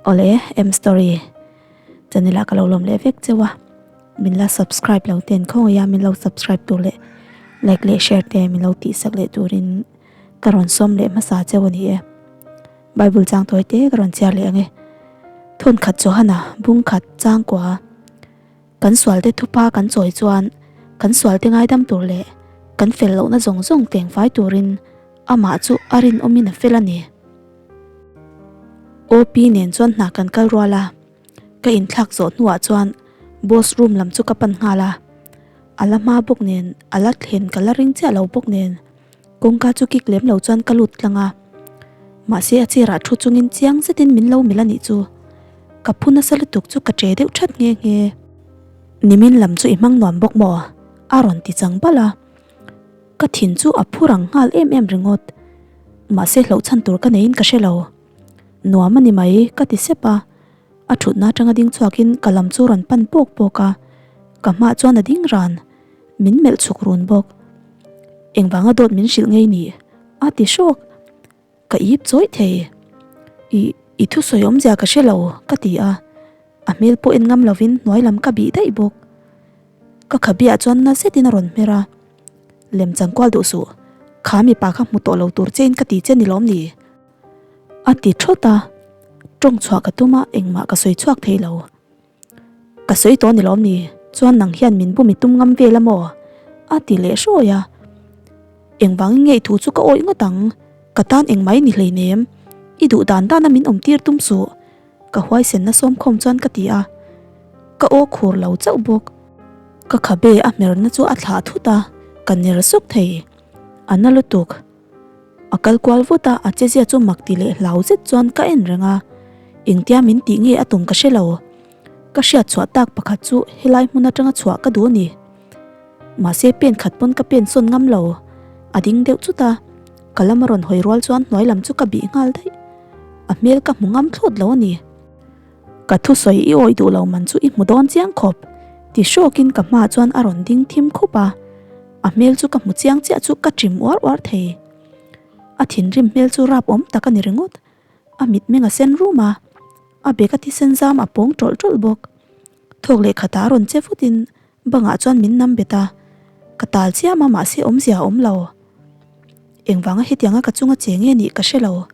Awle M story channel ah ka lo lawm leh vek cheu a min la subscribe lo ten khawngaih a min lo subscribe tur leh like leh share te min lo tih sak leh turin ka rawn sawm leh hmasa cheu a ni e bible chang tawi te ka rawn chhiar leh ang e thawn khat Johana bung khat chang kua kan sual te thupa kan chawi chuan kan sual te ngaidam tur leh kan fel lohna zawng zawng teng fai turin amah chu a rinawmin a fel a ni. OP nen chuan hna kan kal rual a, ka inthlak zawh hnuah chuan boss room lam chu ka pan nghal a, a la hma bawk nen a la thlen ka la ring chiah lo bawk nen kawngka chu kik lem lo chuan ka lut tlang a, mahse a chair ah thu chungin chiang zetin min lo melh a nih chu, ka phu nasa lutuk chu ka che deuh that nghe nghe. Nimin lam chu i hmang nuam bawk maw? a rawn ti chang balh a. Ka thin chu a phu rang nghal em em ringawt. Mahse hlauh chhan tur ka neiin ka hre lo. Nuam a ni mai ka ti sep a. A thutna atanga ding chhuakin ka lam chu rawn pan pawk pawk a. Ka hmah chuan a ding ran. Min melh chhuk run bawk. Engvanga dawt min hrilh ngei ni? A ti hrawk. Ka ip chawih thei. I, i thusawi awmzia ka hre lo, ka ti a. A hmel pawh en ngam lovin hnuai lam ka bih daih bawk. Ka khabiah chuan na zetin a rawn hmer a. Lem chang kual duh suh, kha mipa kha hmu tawh lo tur chein ka ti che ni lawm ni? A ti thawt a. Tawng chhuah ka tum a, engmah ka sawi chhuak thei lo. Ka sawi tawh ni lawm ni? Chuan nang hian min bum i tum ngam vel a maw? A ti leh hrawi a. Engvangin nge i thu chu ka awih ngawt ang? Ka tan engmah i ni hleinem. I duh dan dana min awm tir tum suh. Ka huaisenna sawmkhawm chuan ka ti a. Ka aw khur lo chauh bawk. Ka khabe a hmerna chu a thlah thut a, ka ner suk thei. A na lutuk. A kal kual vut a, a chezia chu mak ti leh hlau zet chuan ka en reng a. Engtia min tih nge a tum ka hre lo. Ka hriat chhuah tak pakhat chu helai hmun atanga chhuah ka duh a ni. Mahse pen khat pawn ka pen sawn ngam lo. A ding deuh chut a, ka lam a rawn hawi rual chuan hnuai lam chu ka bih nghal daih. A hmel ka hmu ngam thlawt lo a ni. Ka thusawi i awih duh lo man chu i hmu dawn chiang khawp, ti hrawkin ka hmaah chuan a rawn ding thim khup a. A hmel chu ka hmu chiang chiah chu ka ṭim uar uar thei. A thinrim hmel chu rap awm tak a ni ringawt. A mitmeng a sen rum a, a bag a thisen zam a pawng ṭawlh ṭawlh bawk. Thawk leh khatah a rawn che vutin bangah chuan min nam bet a, ka tal chiam a mahse awmzia a awm lo. Engvanga hetianga ka chunga che nge nih ka hre lo.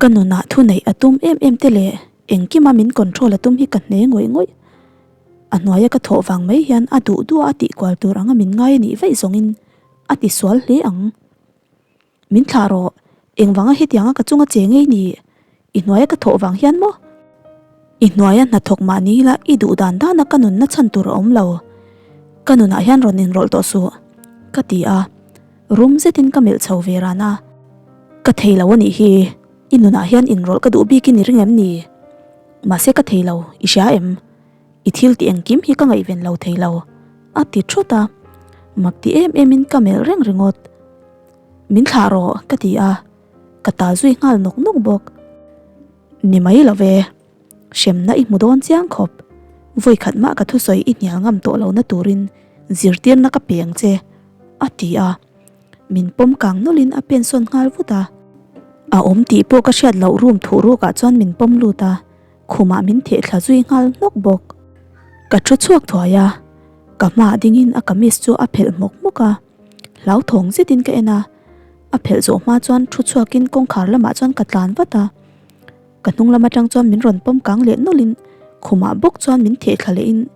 Ka nunah thu neih a tum em em te leh engkima min control a tum hi ka hne ngawih ngawih. A hnuaia ka thawh vang mai hian a duh duh a a tih kual tur anga min ngai a nih vaih zawngin a ti sual hle ang. Min thlah rawh, engvanga hetianga ka chunga che ngei ni? I hnuaia ka thawh vang hian maw? I hnuaia hnathawk mah ni ila i duh dan dana ka nunna chhan tur a awm lo. Ka nunah hian rawn inrawlh tawh suh, ka ti a. Rum zetin ka melh chho ve ran a. Ka thei lo a nih hi, i nunah hian inrawlh ka duh bikin i ring em ni? Mahse ka thei lo, i hria em? I thil tih engkim hi ka ngaihven lo thei lo, a ti thawt a. Mak ti em emin ka melh reng ringawt. Min thlah rawh, ka ti a, ka ta zui nghal nawk nawk bawk. Ni mai lo ve, hremna i hmu dawn chiang khawp. Vawi khat mah ka thusawi i hnial ngam tawh lohna turin zirtirna ka pe ang che, a ti a. Min pawm kang nawlhin a pen sawn nghal vut a. A awm tih pawh ka hriat loh room thuh rukah chuan min pawm lut a, khumah min theh thla zui nghal hnawk bawk. Ka thu chhuak thuai a, ka hmaah dingin a kamis chu a phelh hmawk hmawk a. Hlauthawng zetin ka en a, a phelh zawh hma chuan thu chhuakin kawngkhar lamah chuan ka tlan vat a. Ka hnung lam atang chuan min rawn pawm kang leh nawlhin khumah bawk chuan min theh thla lehin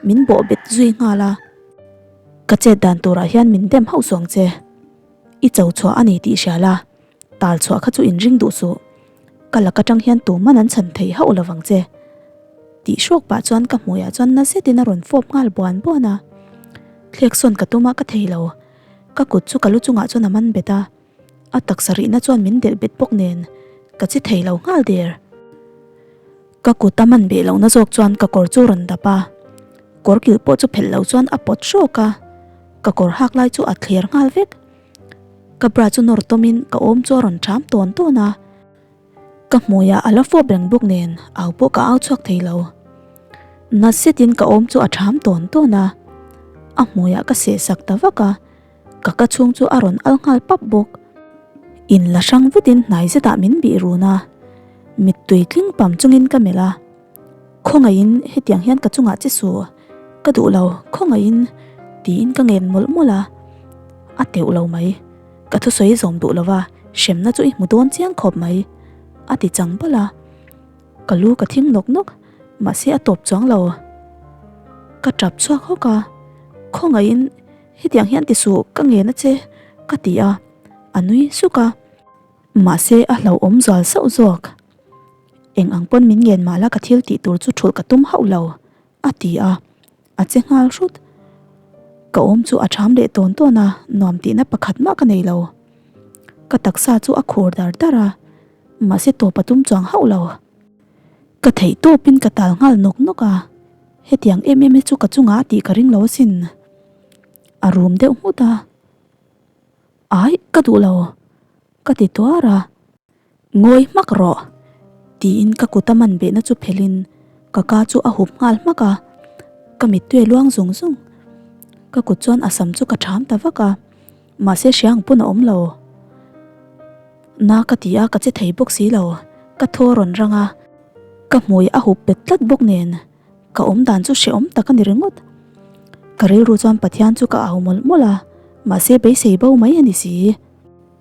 min bawh bet zui nghal a. Ka chet dan turah hian min dem hauh suang che. I cho chhuah a ni tih hria la, tal chhuah kha chu inring duh suh. Ka lak atang hian tuman an chhan thei hauh lovang che. Tih hrawk pah chuan ka hmuiah chuan na zetin a rawn fawp nghal buan buan a. Thlek sawn ka tum a ka thei lo. Ka kut chu ka lu chungah chuan a man bet a. A taksa rihna chuan min delh bet bawk nen ka che thei lo nghal der. Ka kut a man beh lohna zawk chuan ka kawr chu rawn dap a. Kawr kilh pawh chu phelh lo chuan a pawt hrawk a. Ka kawr hak lai chu a thler nghal vek. Ka bra chu nawr tawmin ka awm chu a rawn ṭham tawn tawn a. Ka hmuiah a la fawp reng bawk nen au pawh ka au chhuak thei lo. Nat zetin ka awm chu a ṭham tawn tawn a. A hmuiah ka seh sak ta vak a, ka ka chhung chu a rawn al nghal pap bawk. In la hrang vutin hnai zetah min bih run a. Mittui tling pam chungin ka melh a, Khawngaihin hetiang hian ka chungah che suh, ka duh lo, khawngaihin tiin ka ngen mawlh mawlh a, a teuh lo mai. Ka thusawi zawm duh lova hremna chu i hmu dawn chiang khawp mai, a ti chang bawlh a. Ka lu ka thing nawk nawk, mahse a tawp chuang lo. Ka tap chhuak hawk a, Khawngaihin hetiang hian ti suh, ka ngen a che, ka ti a, a nui suk a. Mahse a hlauhawm zual sauh zawk. Eng ang pawn min ngen mah la ka thil tih tur chu thulh ka tum hauh lo, a ti a, a che nghal hrut. Ka awm chu a ṭham leh tawn tawn a, nuam tihna pakhat mah ka nei lo. Ka taksa chu a khur dar dar a, mahse tawp a tum chuang hauh lo. Ka theih tawpin ka tal nghal nawk nawk a, hetiang em em hi chu ka chungah a tih ka ring lo asin. A rum deuh nghut a, Ai, ka duh lo, ka ti tuar a. Ngawi hmak rawh! tiin ka kut a man behna chu phelhin ka ka chu a hup nghal hmak a, ka mittui a luang zung zung. Ka kut chuan a sam chu ka ṭham ta vak a, mahse hria ang pawn a awm lo. Na ka ti a, ka che thei bawk si lo, ka thaw a rawn rang a, ka hmui a hup bet tlat bawk nen ka awm dan chu hrehawm tak a ni ringawt. Ka rilru chuan Pathian chu ka au mawlh mawlh a, mahse beisei bo mai a ni si.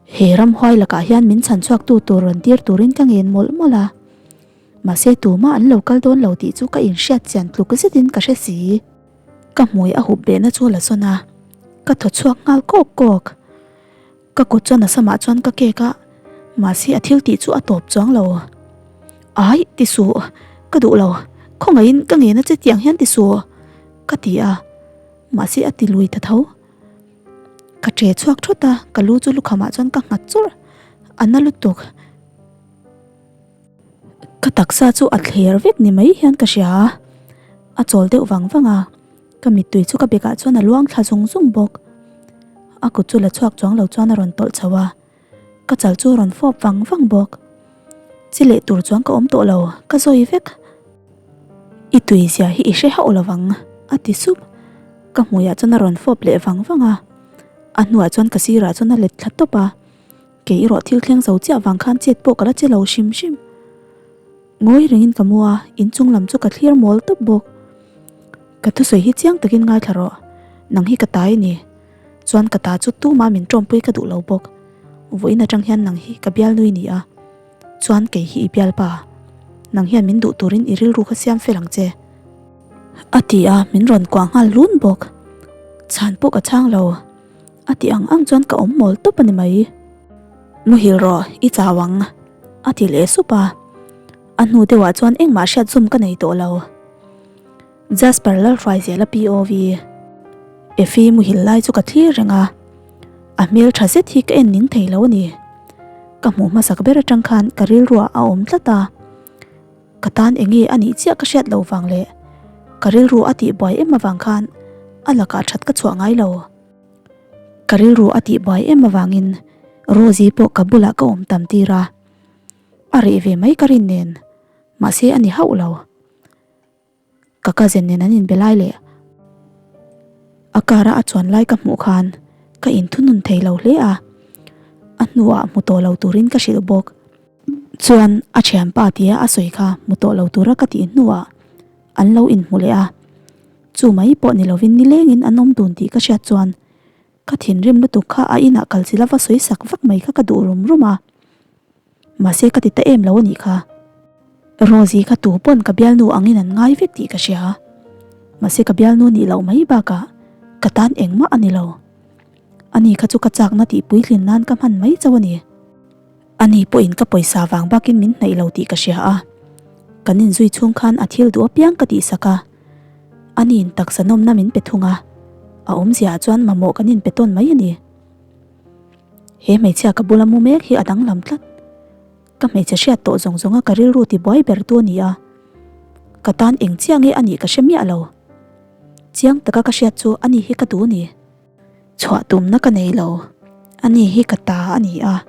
He ramhuai lakah hian min chhan chhuaktu tur rawn tir turin ka ngen mawlh mawlh a, mahse tumah an lo kal dawn lo tih chu ka inhriat chian tluk zetin ka hre si. Ka hmui a hup behna chu la sawn a, ka thaw chhuak nghal kawk kawk. Ka kut chuan a samah chuan ka kek a, mahse a thil tih chu a tawp chuang lo. Ai, ti suh, ka duh lo, khawngaihin ka ngen a che tiang hian ti suh, ka ti a, mahse a ti lui ta tho. Ka ṭe chhuak thawt a, ka lu chu lukhamah chuan ka nghat chawrh, a na lutuk. Ka taksa chu a thler vek ni mai hian ka hria a, a chawl deuh vang vang a, ka mittui chu ka bekah chuan a luang thla zung zung bawk. A kut chu la chhuak chuang lo chuan a rawn tawlh chho a, ka chal chu a rawn fawp vang vang bawk. Chi leh tur chuan ka awm tawh lo, ka zawi vek. I tui zia hi i hre hauh lo vang, a ti sup. Ka hmuiah chuan a rawn fawp leh vang vang a, a hnuah chuan ka sirah chuan a let thla tawp a, kei erawh thil thleng zo chiah vang khan chet pawh ka la che lo hrim hrim. Ngawi rengin ka mu a, inchung lam chu ka thlir mawl tawp bawk. Ka thusawi hi chiang takin ngaithla rawh, nang hi ka tai a ni. Chuan ka ta chu tumah min tawmpui ka duh lo bawk. Vawiin atang hian nang hi ka bialnui ni a, chuan kei hi i bialpa. Nang hian min duh turin i rilru kha siam fel ang che. A ti a, min rawn kuah nghal lun bawk. Chhan pawh ka chhang lo. A ti ang ang chuan ka awm mawl tawp a ni mai. Muhil rawh, i chau ang, a ti leh sup a. A hnu deuhah chuan engmah hriat zum ka nei tawh lo. Jasper Lalhruaizela POV. Effie muhil lai chu ka thlir reng a, a hmel tha zet hi ka en ning thei lo a ni. Ka hmuh hmasak ber atang khan ka rilruah a awm tlat a, ka tan eng nge a nih chiah ka hriat loh vang leh ka rilru a tihbuai em avang khan a lakah that ka chhuah ngai lo. Ka rilru a tihbuai em avangin Rosie pawh ka bulah ka awm tam tir a, a reh ve mai ka rin nen, mahse a ni hauh lo. Ka cousin nen an inbe lai leh a car a a chuan lai ka hmuh khan ka inthunun thei lo hle a, a hnuah hmu tawh lo turin ka hrilh bawk. Chuan a thianpa tia a sawi kha hmu tawh lo tura ka tih hnuah an lo inhmu leh a, chu mai pawh ni lovin nilengin an awm dun tih ka hriat chuan ka thinrim lutuk kha a inah kal chi lova sawi sak vak mai kha ka duh rum rum a. Mahse ka ti ta em lo a nih kha. Rosie kha tu pawn ka bialnu angin an ngai vek tih ka hria. Mahse ka bialnu nih loh mai bakah ka tan engmah a ni lo. Ani kha chu ka chakna tih puitlin nan ka hman mai chauh a ni. Ani pawhin ka pawisa vang bakin min hnaih lo tih ka hria a. Kan inzui chhung khan a thil duh apiang ka tihsak a. Aniin taksa nawmna min pe thung a. A awmziaah chuan mamawh kan inpe tawn mai a ni. He hmeichhia ka bula mu mek hi a danglam tlat. Ka hmeichhe hriat tawh zawng zawnga ka rilru ti buai ber tu a ni a. Ka tan eng chiang nge a nih ka hre miah lo. Chiang taka ka hriat chu ani hi ka duh a ni. Chhuah tumna ka nei lo. Ani hi ka ta a ni a.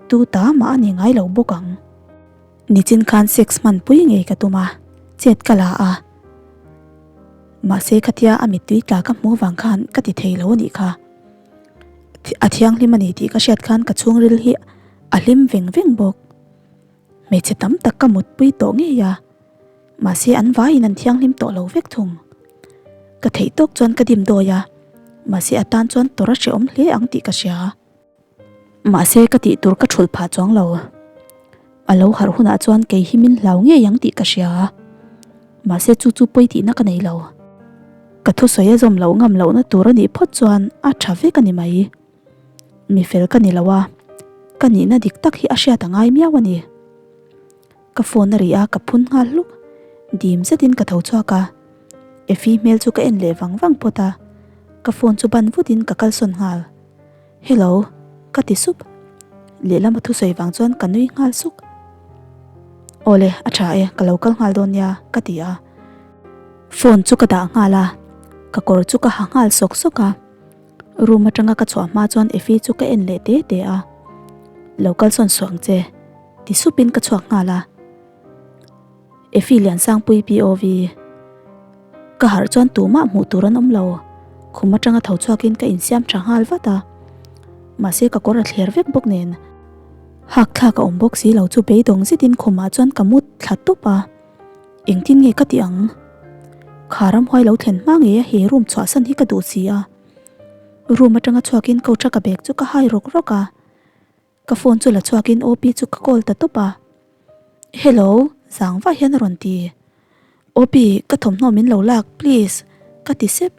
Tu ta mah a ni ngai lo bawk ang. Nichin khan sex hmanpui ngei ka tum a, chet ka la a. Mahse khatia a mittui tla ka hmuh vang khan ka ti thei lo a nih kha. A thianghlim a ni tih ka hriat khan ka chhungril hi a hlim veng veng bawk. Hmeichhe tam tak ka mutpui tawh ngei a, mahse an vaiin an thianghlim tawh lo vek thung. Ka theih tawk chuan ka dim dawi a, mahse a tan chuan tawrh a hrehawm hle ang tih ka hria. Mahse ka tih tur ka thulh phah chuang lo. A lo harh hunah chuan kei hi min hlau ngei ang tih ka hria. Mahse chu chu pawi tihna ka nei lo. Ka thusawi a zawm loh ngam lohna tur a nih phawt chuan a tha vek a ni mai. Mi fel ka ni lo a, ka nihna dik tak hi a hriat a ngai miau a ni. Ka phone a ri a, ka phun nghal hluk. Dim zetin ka tho chhuak a, Effie hmel chu ka en leh vang vang phawt a, ka phone chu ban vutin ka kalsawn nghal. Hello, ka ti sup. Lehlam a thusawi vang chuan ka nui nghal suk. Awle, a tha e, ka lo kal nghal dawn nia, ka ti a. Phone chu ka dah nghal a, ka kawr chu ka ha nghal sawk sawk a. Room atanga ka chhuah hma chuan Effie chu ka en leh te te a. Lo kal sawn suh ang che, ti supin ka chhuak nghal a. Effie Liansangpui POV. Ka harh chuan tumah hmuh tur an awm lo. Khum atanga tho chhuakin ka insiam tha nghal vat a. Mahse ka kawr a thler vek bawk nen. Hak thlak a awm bawk si lo chu beidawng zetin khumah chuan ka mut thla tawp a. Engtin nge ka tih ang? Kha ramhuai lo thlen hma ngei a he room chhuahsan hi ka duh si a. Room atanga chhuakin coach a ka bag chu ka hai rawk rawk a. Ka phone chu la chhuakin OP chu ka call ta tawp a. Hello, zang vah hian a rawn ti. OP, ka thawmhnaw min lo lak please, ka ti sep.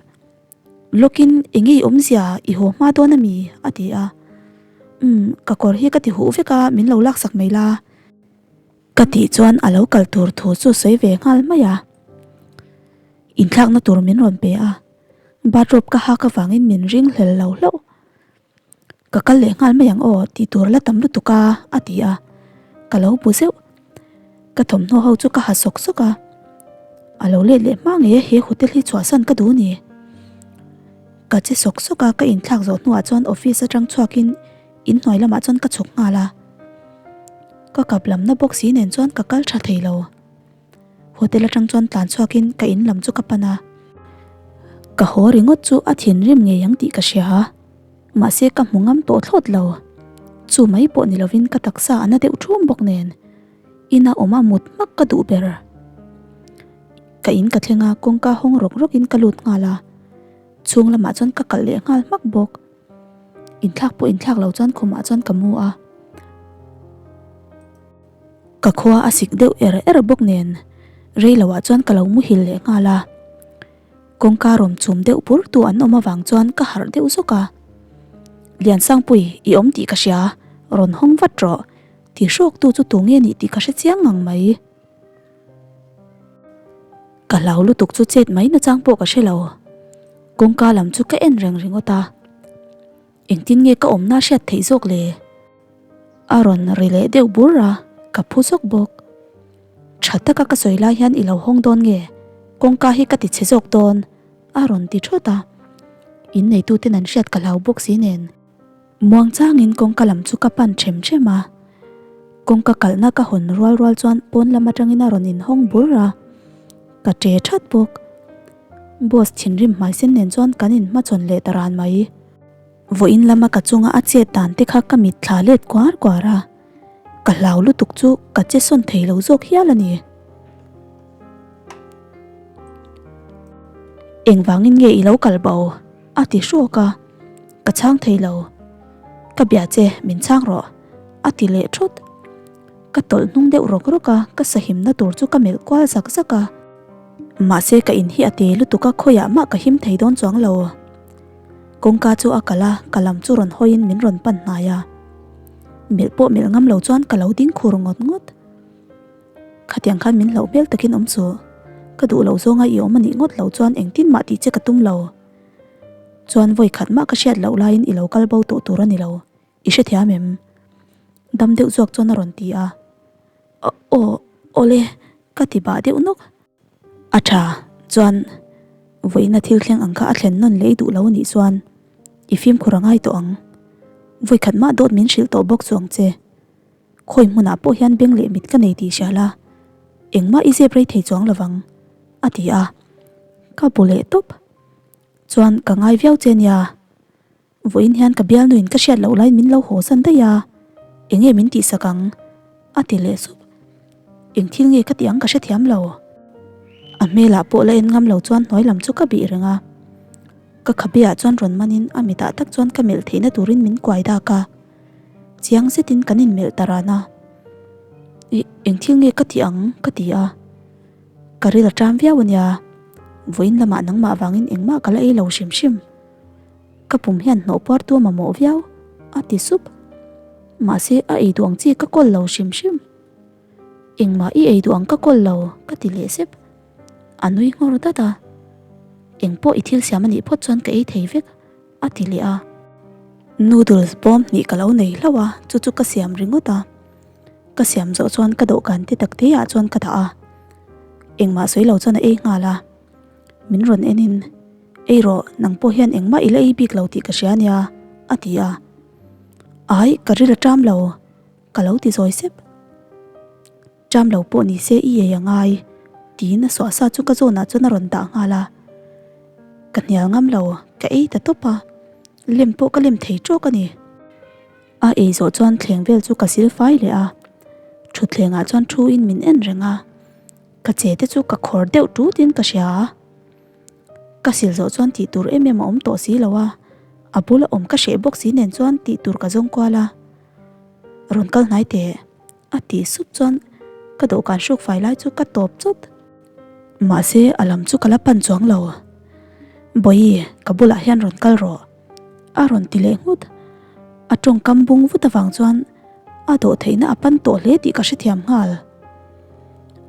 Lawkin eng nge i awmzia, i haw hma dawn a mi? a ti a. Umm, ka kawr hi ka ti huh vek a, min lo laksak mai la. Ka tih chuan a lo kal tur thu chu sawi ve nghal mai a. Inthlakna tur min rawn pe a, bathrobe ka hak avangin min ring hlel lo hlauh. Ka kal leh nghal mai ang aw tih tur la tam lutuk a, a ti a. Ka lo bu zeuh. Ka thawmhnaw ho chu ka ha sawk sawk a. A lo let leh hma ngei a he hotel hi chhuahsan ka duh ni. Ka che sawk sawk a, ka inthlak zawh hnuah chuan office atang chhuakin inhnuai lamah chuan ka chhuk nghal a. Ka kap lamna bawk si nen chuan ka kal tha thei lo. Hotel atang chuan tlan chhuakin ka in lam chu ka pan a. Ka haw ringawt chu a thinrim ngei ang tih ka hria a, mahse ka hmu ngam tawh thlawt lo. Chu mai pawh ni lovin ka taksa a na deuh thum bawk nen ina awm a mut hmak ka duh ber. Ka in ka thleng a, kawngka hawng rawk rawkin ka lut nghal a, chhung lamah chuan ka kalh leh nghal hmak bawk. Inthlak pawh inthlak lo chuan khumah chuan ka mu a. Ka khua a sik deuh er er bawk nen rei lo ah chuan ka lo muhil leh nghal a. Kawngka rawm chum deuh bur tu an awm avang chuan ka harh deuh zawk a. Liansangpui i awm tih ka hria, rawn hawng vat rawh ti hrawk tu chu tu nge nih tih ka hre chiang ngang mai. Ka hlau lutuk chu chet mai nachang pawh ka hre lo. Kawngka lam chu ka en reng ringawt a. Engtin nge ka awmna hriat theih zawk le? A rawn ri leh deuh bur a, ka phu zawk bawk. Tha taka ka sawi lai hian i lo hawng dawn nge? Kawngka hi ka ti chhe zawk dawn, a rawn ti thawt a. In neituten an hriat ka hlau bawk si nen. Muang changin kawngka lam chu ka pan them them a. Kawngka kalhna ka hawn rual rual chuan pawn lam atangin a rawn inhawng bur a, ka che that bawk. Boss thinrim hmaisen nen chuan kan inhmachhawn leh ta ran mai. Vawiin lama ka chunga a chet dan te kha ka mit thla let kuar kuar a, ka hlau lutuk chu ka che sawn thei lo zawk hial a ni. Engvangin nge i lo kal bo? a ti hrawk a, ka chhang thei lo. Ka bia che, min chhang rawh, a ti leh thut. Ka tawlh hnung deuh rawk rawk a, ka sahimna tur chu ka melh kual zak zak a. Mahse ka in hi a te lutuk a, khawiah mah ka him thei dawn chuang lo. Kawngka chu a kalh a, ka lam chu rawn hawiin min rawn pan hnai a. Melh pawh melh ngam lo chuan ka lo ding khur ngawt ngawt. Khatiang khan min hlauh hmel takin awm suh. Ka duh loh zawnga i awm a nih ngawt loh chuan engtin mah tih che ka tum lo. Chuan vawi khat mah ka hriat loh laiin i lo kal bo tawh tur a ni lo. I hrethiam em? Dam deuh zawk chuan a rawn ti a. Aw, awle, ka ti bah deuh nawk. A tha, chuan vawiina thil thleng ang kha a thlen nawn leh i duh lo a nih chuan i fimkhur a ngai tawh ang. Vawi khat mah dawt min hrilh tawh bawk chu ang che. Khawi hmunah pawh hian beng leh mit ka nei tih hria la, engmah i zep rei thei chuang lovang, a ti a. Ka bu leh tawp. Chuan ka ngai viau che nia. Vawiin hian ka bialnuin ka hriat loh laiin min lo haw san daih a, eng nge min tihsak ang? a ti leh sup. Eng thil nge ka tih ang ka hrethiam lo. A hmelah pawh la en ngam lo chuan hnuai lam chu ka bih reng a. Ka khabeah chuan rawn manin a mitah tak chuan ka melh theihna turin min kuai dak a. Chiang zetin kan inmelh ta ran a. Ih, eng thil nge ka tih ang? ka ti a. Ka ril a ṭam viau a nia. Vawiin lamah nangmah vangin engmah ka la ei lo hrim hrim. Ka pum hian hnawh puar tu a mamawh viau, a ti sup. Mahse, a ei duh ang chi ka kawl lo hrim hrim. Engmah i ei duh ang ka kawl lo, ka ti leh sep. A nui nghawr dat a. Engpawh i thil siam a nih phawt chuan ka ei thei vek, a ti leh a. Noodles bawm hnih ka lo nei hlauh a, chu chu ka siam ringawt a. Ka siam zawh chuan ka dawhkan te tak te ah chuan ka dah a. Engmah sawi lo chuan a ei nghal a. Min rawn en in, Ei rawh, nang pawh hian engmah i la ei bik lo tih ka hria nia, a ti a. Ai, ka ril a ṭam lo, ka lo ti zawi sep. Ṭam lo pawh ni se i ei a ngai, tiin a suah sa chu ka zawnah chuan a rawn dah nghal a. Ka hnial ngam lo, ka ei ta tawp a, lem pawh ka lem thei ṭawk a ni. A ei zawh chuan thleng vel chu ka sil fai leh a, ṭhutthlengah chuan thu in min en reng a. Ka che te chu ka khawr deuh tut in ka hria a, ka sil zawh chuan tih tur em em a awm tawh si lo a, a bula awm ka hreh bawk si nen chuan tih tur ka zawng kual a, rawn kal hnai teh a tih sup chuan ka dawhkan hruk fai lai chu ka tawp chawt. Mahse a lam chu ka la pan chuang lo, Bawihi ka bulah hian rawn kal rawh a rawn ti leh nghut, a tawngkam bung vut avang chuan a dawhtheihna a pan tawh hle tih ka hrethiam nghal.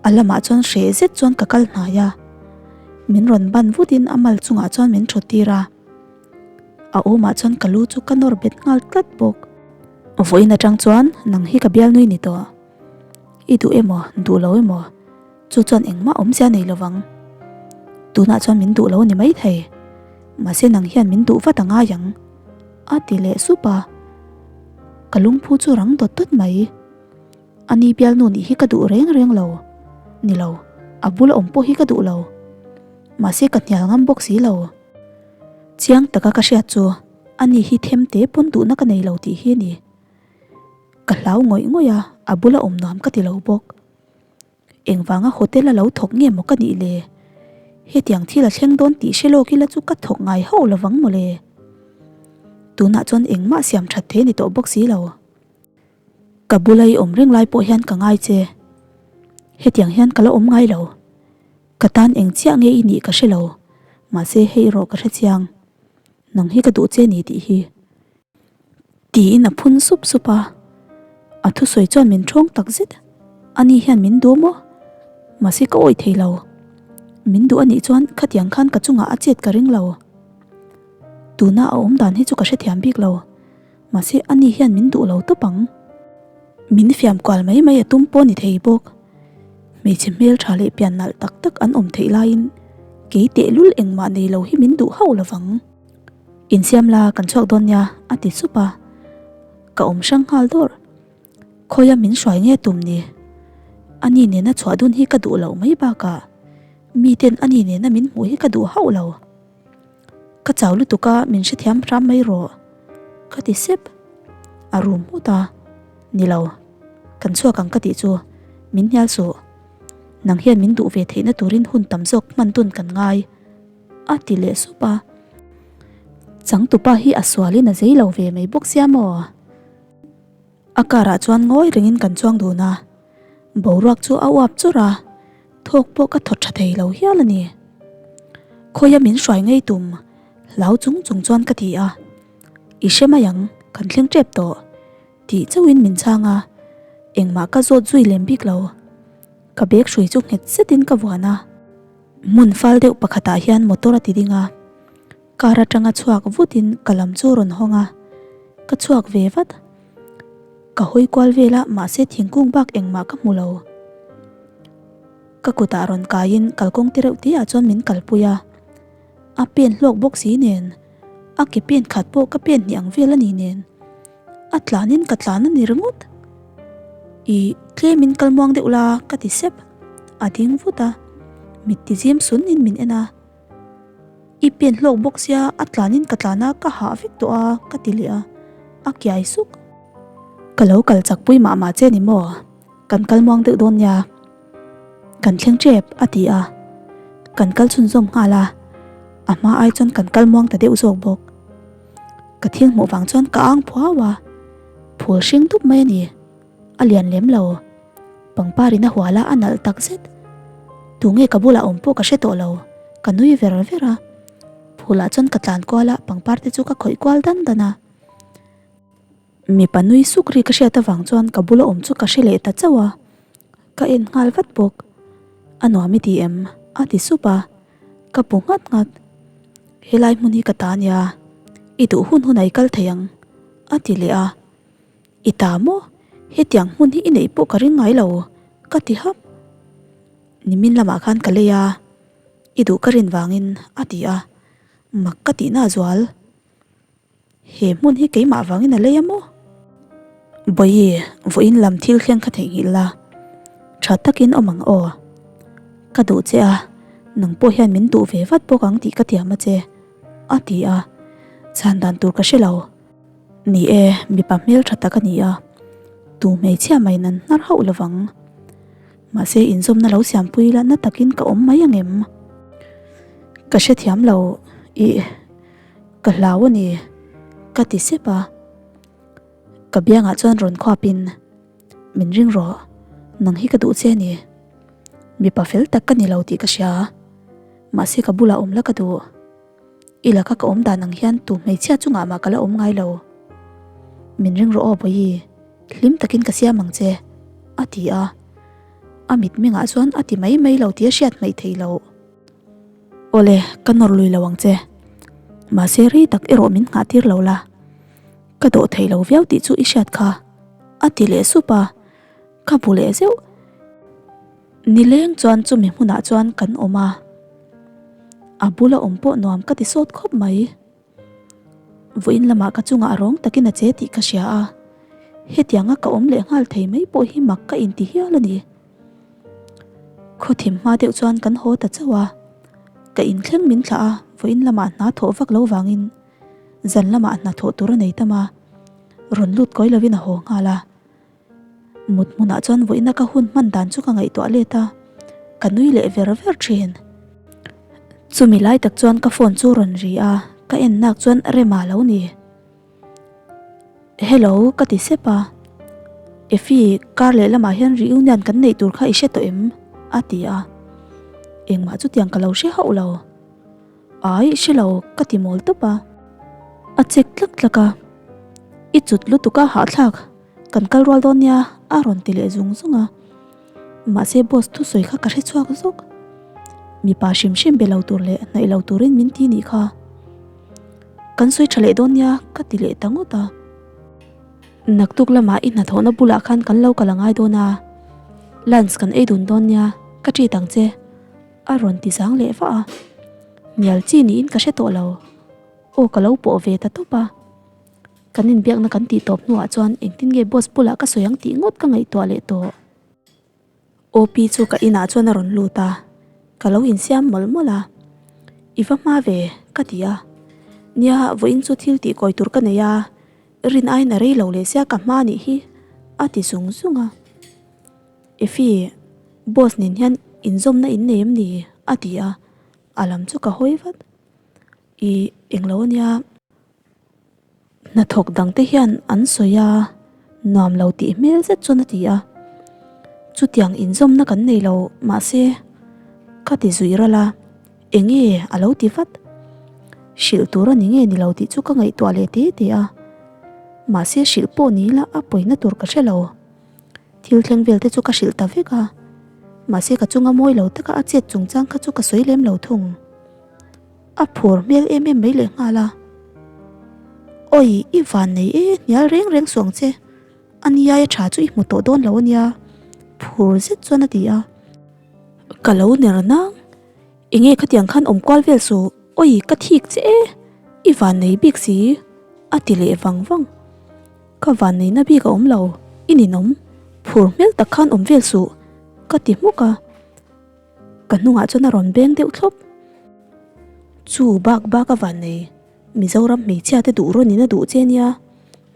A lamah chuan hreh zet chuan ka kal hnai a, min rawn ban vutin a mal chungah chuan min thut tir a, a awmah chuan ka lu chu ka nawr bet nghal tlat bawk. Vawiin atang chuan nang hi ka bialnui ni tawh, i duh emaw duh lo emaw chu chuan engmah awmzia nei lovang, tunah chuan min duh lo a ni maithei, mahse nang hian min duh vat a ngai ang a ti leh sup a, ka lungphu chu rang dawt dawt mai. A ni bialnu nih hi ka duh reng reng lo. Ni lo, a bula awm pawh hi ka duh lo. Mahse ka hnial ngam bawk si lo. Chiang taka ka hriat chu a ni hi them te pawn duhna ka nei lo tih hi a ni. Ka hlau ngawih ngawih a, a bula awm nuam ka ti lo bawk. Engvanga hotel a lo thawk nge maw ka nih le? Hetiang thil a thleng dawn tih hre lawk ila chu ka thawk ngai hauh lovang maw le? Tunah chuan engmah siam that thei a ni tawh bawk si lo. Ka bula i awm reng lai pawh hian ka ngai che. Hetiang hian ka la awm ngai lo. Ka tan eng chiah nge i nih ka hre lo, mahse hei erawh ka hre chiang. Nang hi ka duh che ni tih hi. Tiin a phun sup sup a. A thusawi chuan min ṭhawng tak zet. Ani hian min duh maw? Mahse ka awih thei lo. Min duh anih chuan khatiang khan ka chungah a chet ka ring lo. Tuna a awm dan hi chu ka hrethiam bik lo. Mahse ani hian min duh lo tawp ang. Min fiam kual mai mai a tum pawh ni thei bawk. Hmeichhe hmel tha leh pian nalh tak tak an awm theih laiin kei tehlul engmah nei lo hi min duh hauh lovang. Insiam la kan chhuak dawn nia a ti sup a. Ka awm hrang nghal dawrh. Khawia min hruai nge tum ni? Ani nena chhuah dun hi ka duh loh mai bakah miten ani nena min hmuh hi ka duh hauh lo. Ka chau lutuk a, min hrethiam hram mai rawh, ka ti sep. A rum nghut a, Ni lo, kan chhuak ang ka tih chu, min hnial suh. Nang hian min duh ve theihna turin hun tam zawk hman dun kan ngai, a ti leh sup a. Changtupa hi a sualin a zei lo ve mai bawk sia maw? A car ah chuan ngawi rengin kan chuang dun a, boruak chu a uap churh a, thawk pawh ka thaw tha thei lo hial a ni. Khawia min hruai ngei tum hlau chung chung chuan ka ti a, I hre mai ang, kan thleng tep tawh tih chauhin min chhang a, engmah ka zawt zui lem bik lo. Ka bag hrui chu nghet zetin ka vuan a, hmun fal deuh pakhatah hian motor a ti ding a. Car atanga chhuak vutin ka lam chu rawn hawng a, ka chhuak ve vat. Ka hawi kual vel a, mahse thingkung bak engmah ka hmu lo. Ka kutah rawn kaiin kalkawng te reuh te ah chuan min kalpui a, a pen hlawk bawk si nen, a ke pen khat pawh ka pen hnih ang vel a ni nen, a tlanin ka tlan a ni ringawt. Ih, tlemin kal muang deuh la ka ti sep, a ding vut a, mit ti zim sunin min en a. I pen hlawk bawk sia a tlanin ka tlan a ka hah vek tawh a ka ti leh a, a kiai suk. Ka lo kal chak pui mah mah che ni maw? Kan kal muang deuh dawn nia. Kan thleng tep, a ti a. Kan kal chhunzawm nghal a, a hma ai chuan kan kal muang ta deuh zawk bawk. Ka thil hmuh vang chuan ka ang phuau a, phul hring dup mai a ni. A lian lem lo. Pangpar in a hual a, a nalh tak zet. Tunge ka bulah awm pawh ka hre tawh lo, ka nui ver ver a. Phulah chuan ka tlan kual a, pangpar te chu ka khawih kual dan dan a. Mipa nui suk ri ka hriat avang chuan ka bula awm chu ka hre leh ta chauh a, ka en nghal vat bawk. A nuam i ti em? a ti sup a, ka pu nghat nghat. Helai hmun hi ka ta nia, i duh hun hunah i kal thei ang, a ti leh a. I ta maw? Hetiang hmun hi i neih pawh ka ring ngai lo, ka ti hap. Nimin lamah khan ka lei a, i duh ka rin vangin, a ti a, mak ka tihna a zual. He hmun hi keimah vangin a lei a maw? Bawihi, vawiin lam thil thleng kha theihnghilh la, tha takin awm ang aw. Ka duh che a, nang pawh hian min duh ve vat bawk ang tih ka tiam a che, a ti a, chhan dan tur ka hre lo. Ni e, mipa hmel tha tak a ni a, tu hmeichhia mai nan hnar hauh lovang. Mahse inzawmna lo siampui la na takin ka awm mai angem? Ka hrethiam lo, ih. Ka hlau a ni, ka ti sep a. Ka biangah chuan rawn khuapin, Min ring rawh, nang hi ka duh che a ni. Mipa fel tak ka ni lo tih ka hria, mahse ka bulah awm la ka duh. I laka ka awm dan ang hian tu hmeichhia chungah mah ka la awm ngai lo. Min ring rawh aw Bawihi, hlim takin ka siam ang che, a ti a. A mitmengah chuan a ti mai mai lo tih a hriat hmaih theih loh. Awle, ka nawr lui lo ang che. Mahse rei tak erawh min nghah tir lo la. Ka dawh thei lo viau tih chu i hriat kha, a ti leh sup a, ka bu leh zeuh. Nileng chuan chumi hmunah chuan kan awm a, a bula awm pawh nuam ka ti sawt khawp mai. Vawiin lamah ka chungah rawng takin a che tih ka hria a, hetianga ka awm leh nghal thei mai pawh hi mak ka inti hial a ni. Khawthim hma deuh chuan kan haw ta chauh a, ka inthleng min thlah a, vawiin lamah hna thawh vak lo vangin zan lamah hna thawh tur a nei tam a, rawn lut kawi lovin a haw nghal a. Mut hmunah chuan vawiina ka hun hman dan chu ka ngaihtuah let a, ka nui leh ver ver thin. Chumi lai tak chuan ka phone chu rawn ri a, ka en nak chuan Rema lo ni. Hello ka ti sep a, Effie kar leh lamah hian reunion kan neih tur kha i hre tawh em? a ti a, engmah chutiang ka lo hre hauh lo. Ai hre lo ka ti mawl tawp a, a chek tlak tlak a, I cut lutuk a hahthlak. Kan kal rual dawn nia a rawn ti leh zung zung a, mahse boss thusawi kha ka hre chhuak zawk. Mipa hrim hrim be lo tur leh hnaih lo turin min ti nih kha. Kan sawi tha leh dawn nia ka ti leh ta ngawt a. Naktuk lamah i hnathawhna bulah khan kan lo kal a ngai dawn a, lunch kan ei dun dawn nia ka treat ang che a rawn ti zang leh vah a. Hnial chi niin ka hre tawh lo. Aw ka lo pawh ve ta tawp a. Kan inbiakna kan tih tawp hnuah chuan engtin nge boss bulah ka sawi ang tih ngawt ka ngaihtuah leh tawh. OP chu ka inah chuan a rawn lut a, ka lo insiam mawlh mawlh a. I va hma ve, ka ti a. Nia, vawiin chu thil tih kawi tur ka nei a, rin aiin a rei lo leh sia ka hma anih hi, a ti zung zung a. Effie, boss nen hian inzawmna in nei em ni? a ti a, a lam chu ka hawi vat. I englo ania. Hnathawk dangte hian an sawi a, nuam lo tih hmel zet chuan a ti a. Chutiang inzawmna kan nei lo, mahse ka ti zui ral a, enge a lo ti vat. Hrilh tur a ni nge ni lo tih chu ka ngaihtuah leh te te a, mahse hrilh pawh ni ila a pawina tur ka hre lo. Thil thleng vel te chu ka hrilh ta vek a, mahse ka chunga mawi lo taka a chet chungchang kha chu ka sawi lem lo thung. A phur hmel em em mai leh nghal a. Awi, i van nei e, hnial reng reng suang che. A niaia tha chu i hmu tawh dawn lo a nia, phur zet chuan a ti a. Ka lo ner nang, enge khatiang khan awm kual vel suh, awi ka thik che e, i van nei bik si, a ti leh vang vang. Ka van neihna bik a awm lo, i ninawm, phur hmel tak khan awm vel suh, ka ti hmuk a. Ka hnungah chuan a rawn beng deuh thlawp. Chu bak bak a van nei, Mizoram hmeichhia te duh rawn in a duh che nia,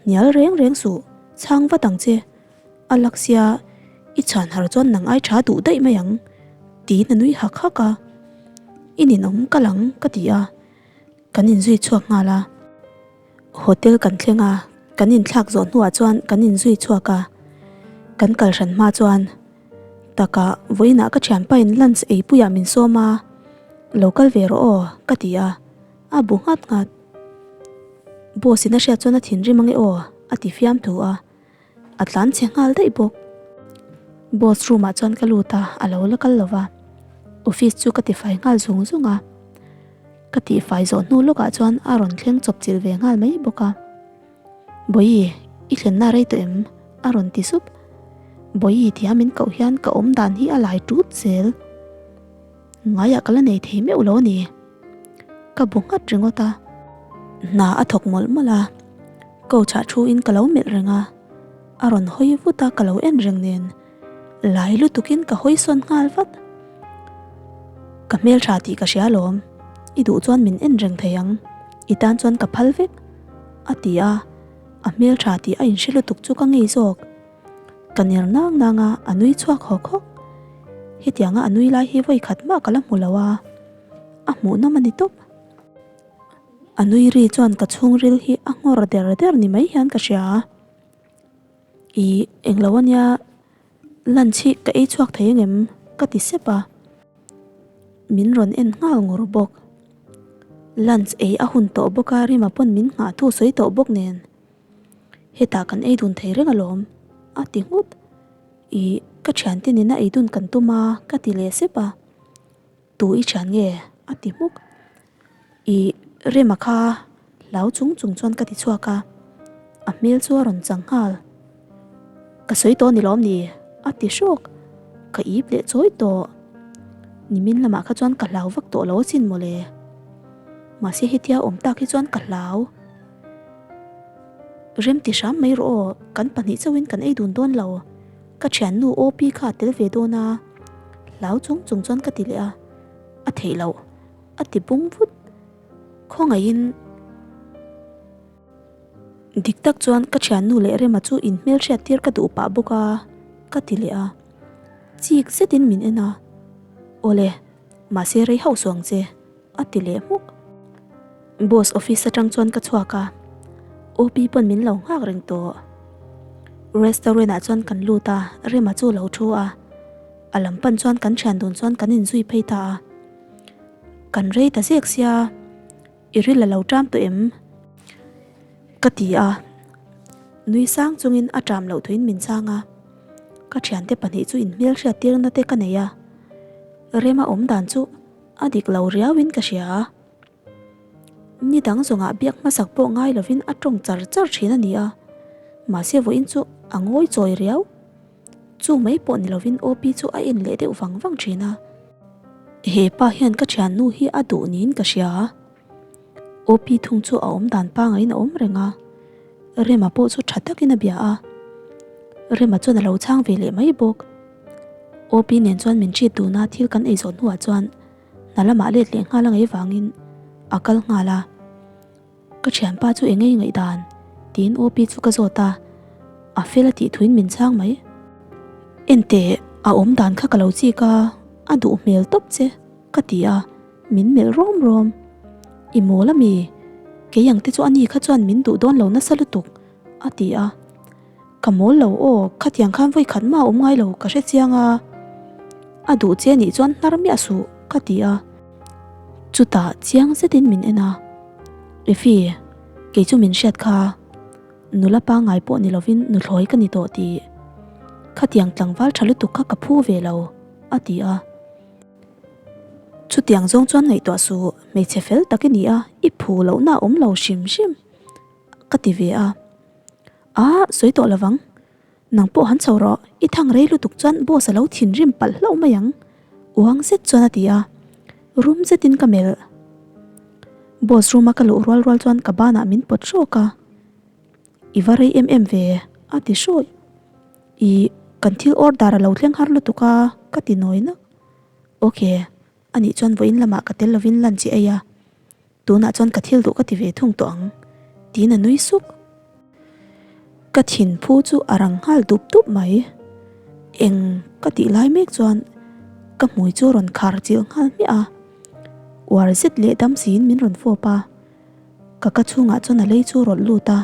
hnial reng reng suh, chhang vat ang che. A lak sia, i chhan har chuan nang ai tha duh daih mai ang. Tiin a nui hak hak a. I ninawm kal ang ka ti a, kan inzui chhuak nghal a. Hotel kan thleng a, kan inthlak zawh hnuah chuan kan inzui chhuak a. Kan kal hran hma chuan takah vawiinah ka thianpain lunch eipuiah min sawm a, lo kal ve rawh aw ka ti a, a bu nghat nghat. Boss in a hriat chuan a thinrim ange aw a ti fiam thu a. A tlan chhe nghal daih bawk. Boss room ah chuan ka lut a, a lo la kal lo va. Office chu ka tifai nghal zung zung a. Ka tihfai zawh hnu lawkah chuan a rawn thleng chawp chilh ve nghal mai bawk a. Bawihi, i thlenna rei tawh em? a rawn ti sup. Bawihi tia min koh hian ka awm dan hi a lai tut zel. Ngaiah ka la nei thei meuh lo a ni. Ka bu nghat ringawt a. Hna a thawk mawlh mawlh a. Coach ah thu in ka lo melh reng a. A rawn hawi vut a ka lo en reng nen. Lai lutuk in ka hawi sawn nghal vat. Ka hmeltha tih ka hria alawm. I duh chuan min en reng thei ang. I tan chuan ka phal vek. A ti a. A hmeltha tih a inhre lutuk chu ka ngei zawk. Ka ner nang nang a, a nui chhuak hawk hawk. Hetianga a nui lai hi vawi khat mah ka la hmu lo a, a hmuhnawm a ni tawp. A nui ri chuan ka chhungril hi a nghawr der der ni mai hian ka hria a. Ih, englo ania, lunch hi ka ei chhuak thei angem? ka ti sep a. Min rawn en nghal ngur bawk. Lunch ei a hun tawh bawk a, Rima pawn min nghah thu sawi tawh bawk nen. Hetah kan ei dun thei reng alawm, a ti nghut. Ih, ka thiante nena ei dun kan tum a, ka ti leh sep a. Tu i thian nge? a ti hmuk. Ih, Rema kha hlau chung chung chuan ka ti chhuak a, a hmel chu a rawn chang nghal. Ka sawi tawh ni lawm ni? a ti hrawk. Ka ip leh chawi tawh. Nimin lamah kha chuan ka hlau vak tawh lo asin mawle. Mahse hetia awm tak hi chuan ka hlau. Rem ti hram mai rawh aw, kan pahnih chauhin kan ei dun dawn lo. Ka thiannu OP kha a tel ve dawn a, hlau chung chung chuan ka ti leh a, a theih loh, a ti bung vut. Khawngaihin dik tak chuan ka thiannu leh Rema chu inhmelhriat tir ka duh pah bawk a, ka ti leh a. Chik zetin min en a, Awle, mahse rei hauh suh ang che. A ti leh hmuk. Boss office atang chuan ka chhuak a, OP pawn min lo nghak reng tawh. Restaurant ah chuan kan lut a, Rema chu lo thu a. A lam pan chuan kan thian dun chuan kan inzui phei ta a. Kan rei ta zek sia, i ril a lo ṭam tawh em? Ka ti a. Nui sang chungin a ṭam loh thuin min chhang a. Ka thiante pahnih chu inhmelhriat tirna te ka nei a. Rema awm dan chu A dik lo riauin ka hria a. Ni dang zawngah biak hmasak pawh ngai lovin a tawng char char thin a ni a, mahse vawiin chu a ngawi chawi riau. Chu mai pawh ni lovin OP chu a en leh deuh vang vang thin a. He pa hian ka thiannu hi a duh niin ka hria a. OP thung chu a awm dan pangaiin a awm reng a. Rema pawh chu tha takin a bia a. Rema chuan a lo chhang ve leh mai bawk. OP nen chuan min treat dun a, thil kan ei zawh hnuah chuan hna lamah let leh nghal a ngei vangin a kal nghal a. Ka thianpa chu eng ngei ngaihdan? tiin OP chu ka zawt a, a fel a tih thuin min chhang mai. Enteh, a awm dan kha ka lo chik a, a duh hmel tawp che ka ti a, min melh rawm rawm. I mawl a mi? Kei ang te chu ani kha chuan min duh dawn lo nasa lutuk a ti a. Ka mawl lo aw, khatiang khan vawi khat mah a awm ngai lo ka hre chiang a, a duh che nih chuan hnar miah suh ka ti a. Chutah chiang zetin min en a, Effie, kei chu min hriat kha, nula pangngai pawh ni lovin nuthlawi ka ni tawh tih. Khatiang tlangval tha lutuk kha ka phu ve lo, a ti a. Chutiang zawng chuan ngaihtuah suh, hmeichhe fel tak i ni a, i phu lohna a awm lo hrim hrim, ka ti ve a. A, sawi tawh lovang. Nang pawh han chho rawh, i thang rei lutuk chuan boss a lo thinrim palh hlauh mai ang, uang zet chuan a ti a. Rum zetin ka melh. Boss room a ka luh rual rual chuan ka banah min pawt hrawk a. I va rei em em ve, a ti hrawih. I, kan thil order a lo thleng har lutuk a, ka ti nawi nak. Ok, anih chuan vawiin lamah ka tel lovin lunch i ei a. Tunah chuan ka thil duh ka ti ve thung tawh ang, tiin a nui suk. Ka thinphu chu a rang nghal dup dup mai. Eng ka tih lai mek chuan. ka hmui chu a rawn khar chilh nghal hmiah a. Uar zet leh dam siin min rawn fawp a. Ka ka chhungah chuan a lei chu rawlh lut a,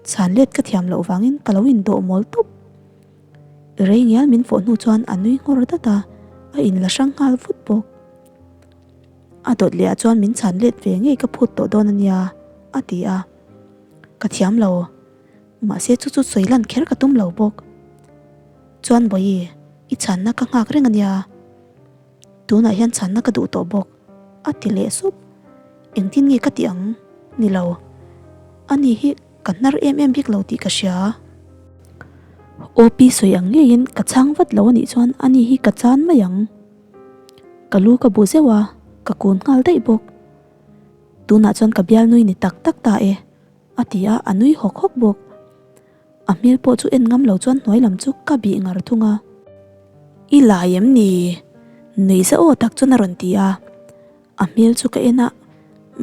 chhan let ka thiam loh vangin ka lo indawh mawl tawp. Rei ngial min fawh hnu chuan a nui nghawr dat a, a inla hrang nghal vut bawk. A dawt leh ah chuan min chhan let ve ngei ka phut tawh dawn a nia, a ti a. Ka thiam lo. Mahse chu chu sawi lan kher ka tum lo bawk. Chuan Bawihi, i chhanna ka nghak reng a nia. Tunah hian chhanna ka duh tawh bawk, a ti leh sup. Engtin nge ka tih ang? Ni lo. Ani hi ka hnar em em bik lo tih ka hria. OP sawi ang ngeiin ka chhang vat lo a nih chuan ani hi ka chan mai ang. Ka lu ka bu zeuh a, ka kun nghal daih bawk. Tunah chuan ka bialnui ni tak tak ta e, a ti a, a nui hawk hawk bawk. A hmel pawh chu en ngam lo chuan hnuai lam chu ka bih ngar thung a. I lai em ni? Nui za aw tak chuan a rawn ti a. A hmel chu ka en a,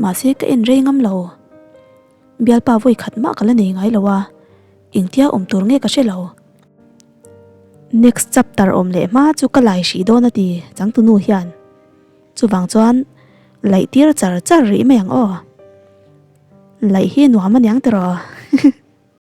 mahse ka en rei ngam lo. Bialpa vawi khat mah ka la nei ngai lo a, engtia awm tur nge ka hre lo. Next chapter awm leh hma chu ka lai hrih dawn a ti changtunu hian. Chuvang chuan laih tir char char rih mai ang aw. Laih hi nuam aniang tiraw.